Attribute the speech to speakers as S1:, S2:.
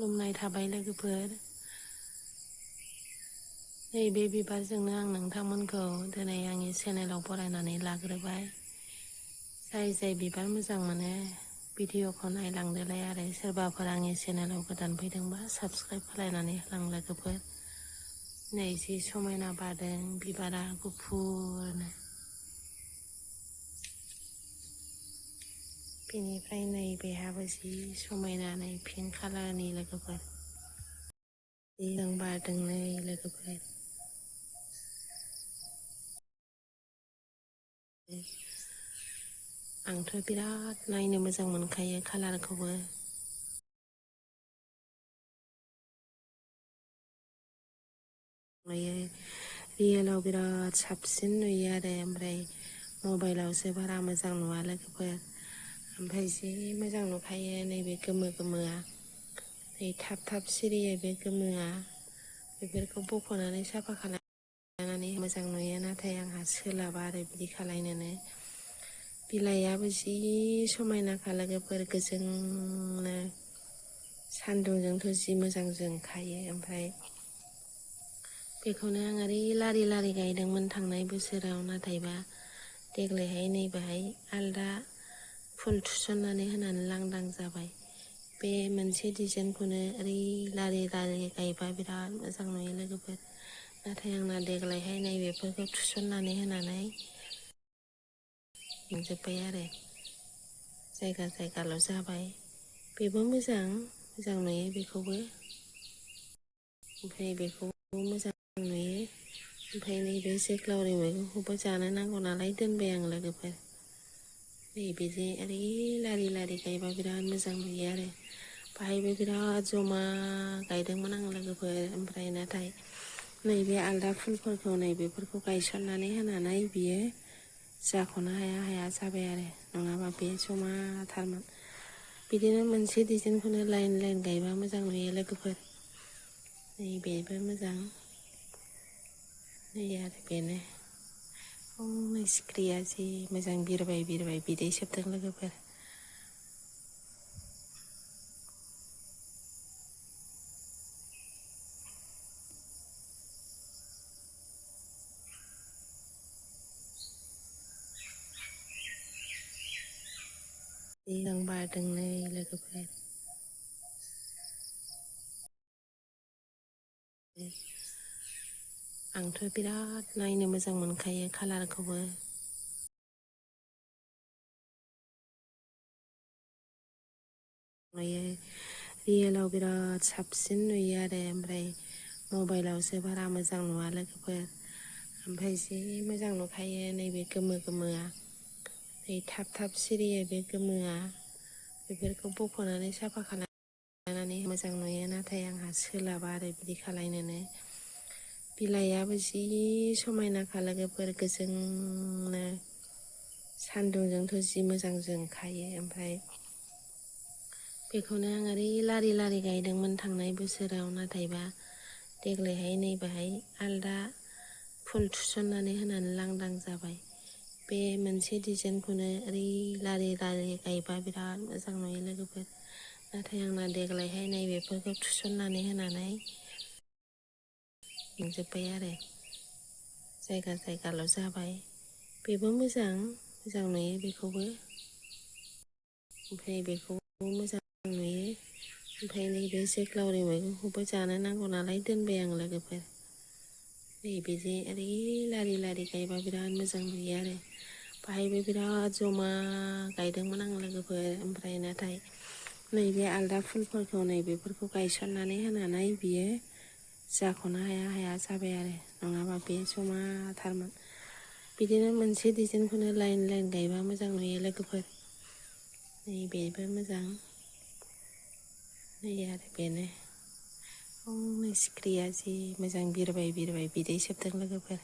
S1: खुलुमनाय थाबाय लोगोफोर। नैबे बिबारजोंनो आं नोंथांमोनखौ दिनै आंनि चेनेलाव बरायनानै लाग्रोबाय। जाय बिबार मोजां मोनो भिडिअखौ नायलांदोलाय आरो सोरबाफोर आंनि चेनेलाव गोदान फैदोंबा साबस्क्राइब खालायनानै होलां लोगोफोर। नै जि समायना बारदों बिबारा गुफुरनो। बेनिफ्राय नै बेहाबो जि समायना नै पिंक कालारनि लोगोफोर। मोजां बारदों नै लोगोफोर। आंथ' बिराद नायनो मोजां मोनखायो कालारखौबो। रियेलाव बिराद साबसिन नुयो आरो ओमफ्राय मबाइलावसो बारा मोजां नुवा लोगोफोर। ओमफ्राय जि मोजां नुखायो नैबे गोमो गोमोआ। नै थाब सिरियो बे गोमोआ। बेफोरखौ बख'नानै साफा खालामनानै मोजां नुयो, नाथाय आंहा सोलाबा आरो बिदि खालायनोनो। बिलाइआबो जि समायनाखा लोगोफोर गोजोंनो। सान्दुंजोंथ' जि मोजां जोंखायो। ओमफ्राय बेखौनो आं ओरै लारि लारि गायदोंमोन थांनाय बोसोराव, नाथायबा देग्लायहाय नैबेहाय आलदा फुल थुसननानै होनानै लांदां जाबाय। बे मोनसे डिजाइनखौनो ओरै लारि लारि गायबा बिराद मोजां नुयो लोगोफोर। नाथाय आंना देग्लायहाय नैबेफोरखौ थुसननानै होनानै मोनजोब्बाय आरो जायगाल' जाबाय। बेबो मोजां नुयो बेखौबो। ओमफ्राय बेखौबो मोजां नुयो। ओमफ्राय नैबे जोग्लावरि मैगंखौबो जानो नांगौ नालाय दोनबाय आं लोगोफोर। नैबेदि ओरै लारि लारि गायबा बिराद मोजां नुयो आरो। बाहायबो बिराद जमा गायदोंमोन आं लोगोफोर। ओमफ्राय नाथाय नैबे आलदा फुलफोरखौ नैबेफोरखौ गायसननानै होनानै बियो जाख'नो हाया जाबाय आरो, नङाबा बे जमाथारमोन। बिदिनो मोनसे डिजाइनखौनो लाइन लाइन गायबा मोजां नुयो लोगोफोर। नैबेबो मोजां। नै आरो बेनो। नै सिख्रिया जि मोजां बिरबाय बिदै सोबदों लोगोफोर। मोजां बारदों नै लोगोफोर। आंथ' बिराद नायनो मोजां मोनखायो कालारखौबो। रियेलाव बिराद साबसिन नुयो आरो ओमफ्राय मबाइलावसो बारा मोजां नुवा लोगोफोर। ओमफ्राय जि मोजां नुखायो नैबे गोमो गोमोआ। नै थाब सिरियो बे गोमोआ। बेफोरखौ बख'नानै साफा खालामनानै मोजां नुयो, नाथाय आंहा सोलाबा आरो बिदि खालायनोनो। बिलाइआबो जि समायनाखा लोगोफोर गोजोंनो। सान्दुंजोंथ' जि मोजां जोंखायो। ओमफ्राय बेखौनो आं ओरै लारि लारि गायदोंमोन थांनाय बोसोराव, नाथायबा देग्लायहाय नैबेहाय आलदा फुल थुसननानै होनानै लांदां जाबाय। बे मोनसे डिजाइनखौनो ओरै लारि लारि गायबा बिराद मोजां नुयो लोगोफोर। नाथाय आंना देग्लायहाय नैबेफोरखौ थुसननानै होनानै मोनजोब्बाय आरो जायगाल' जाबाय। बेबो मोजां नुयो बेखौबो। ओमफ्राय बेखौबो मोजां नुयो। ओमफ्राय नैबे जोग्लावरि मैगंखौबो जानो नांगौ नालाय दोनबाय आं लोगोफोर। नैबेदि ओरै लारि लारि गायबा बिराद मोजां नुयो आरो। बाहायबो बिराद जमा गायदोंमोन आं लोगोफोर। ओमफ्राय नाथाय नैबे आलदा फुलफोरखौ नैबेफोरखौ गायसननानै होनानै बियो जाख'नो हाया जाबाय आरो, नङाबा बे जमाथारमोन। बिदिनो मोनसे डिजाइनखौनो लाइन लाइन गायबा मोजां नुयो लोगोफोर। नैबेबो मोजां। नै आरो बेनो। नै सिख्रिया जि मोजां बिरबाय बिदै सोबदों लोगोफोर।